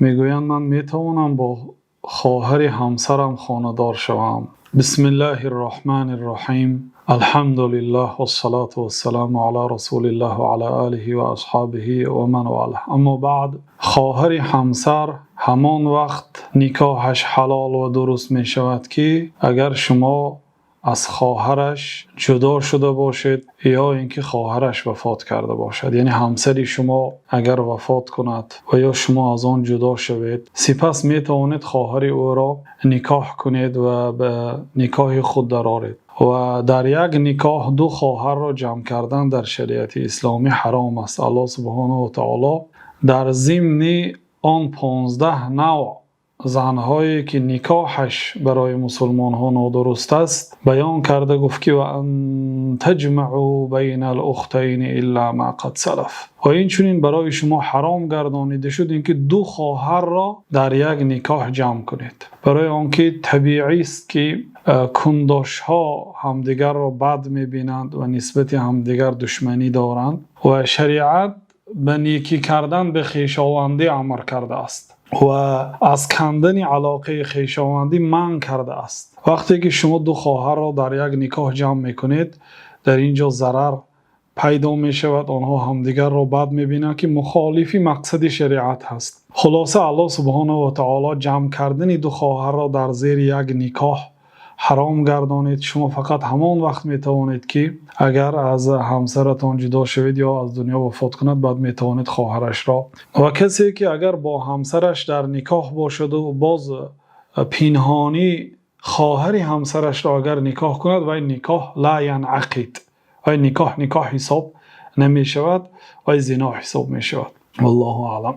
Мегӯянд: ман метавонам бо хоҳари ҳамсарам хонадор шавам? Бисмиллаҳир-раҳмонир-раҳим. Алҳамду лиллаҳи вассалоту вассаламу ало расулиллаҳи ва ало олиҳи ва асҳобиҳи ва ман волоҳ. Аммо баъд, хоҳари ҳамсар ҳамон вақт никоҳаш ҳалол ва дуруст мешавад, ки агар шумо аз хоҳараш ҷудо шуда бошед ё инки хоҳараш вафот карда бошад. Яъне ҳамсари шумо агар вафот кунад ва ё шумо аз он ҷудо шавед, сипас метавонед хоҳари ӯро никоҳ кунед ва ба никоҳи худ дароред. Ва дар як никоҳ ду хоҳарро ҷамъ кардан дар шариати исломӣ ҳаром аст. Аллоҳ субҳонаҳу ва таъоло дар зимни он 15 навъ занҳое ки никоҳаш барои мусулмонҳо нодуруст аст баён карда гуфт, ки وأن تجمعوا بين الأختين إلا ما قد سلف. Ва инчунин барои шумо ҳаром гардонида шуд инки ду хоҳарро дар як никоҳ ҷамъ кунед, барои онки табиист, ки кундошҳо ҳамдигарро бад мебинанд ва нисбат ба ҳамдигар душманӣ доранд ва шариат ба некӣ кардан ба хешовандӣ амр кардааст ва аз кандани алоқаи хешовандӣ манъ кардааст. Вақте ки шумо ду хоҳарро дар як никоҳ ҷамъ мекунед, дар инҷо зарар пайдо мешавад. Онҳо ҳамдигарро бад мебинанд, ки мухолифи мақсади шариат ҳаст. Хулоса, Аллоҳ субҳонаҳу ва таъоло ҷамъ кардани ду хоҳарро дар зери як никоҳ ҳаром гардонид. Шумо фақат ҳамон вақт метавонед, ки агар аз ҳамсаратон ҷудо шавед ё аз дунё вафот кунад, баъд метавонед хоҳарашро. Ва касе ки агар бо ҳамсараш дар никоҳ бошад ва боз пинҳонӣ хоҳари ҳамсарашро агар никоҳ кунад, вай никоҳ لا ينعقد, вай никоҳ никоҳ ҳисоб намешавад, вай зино ҳисоб мешавад. Валлоҳу аълам.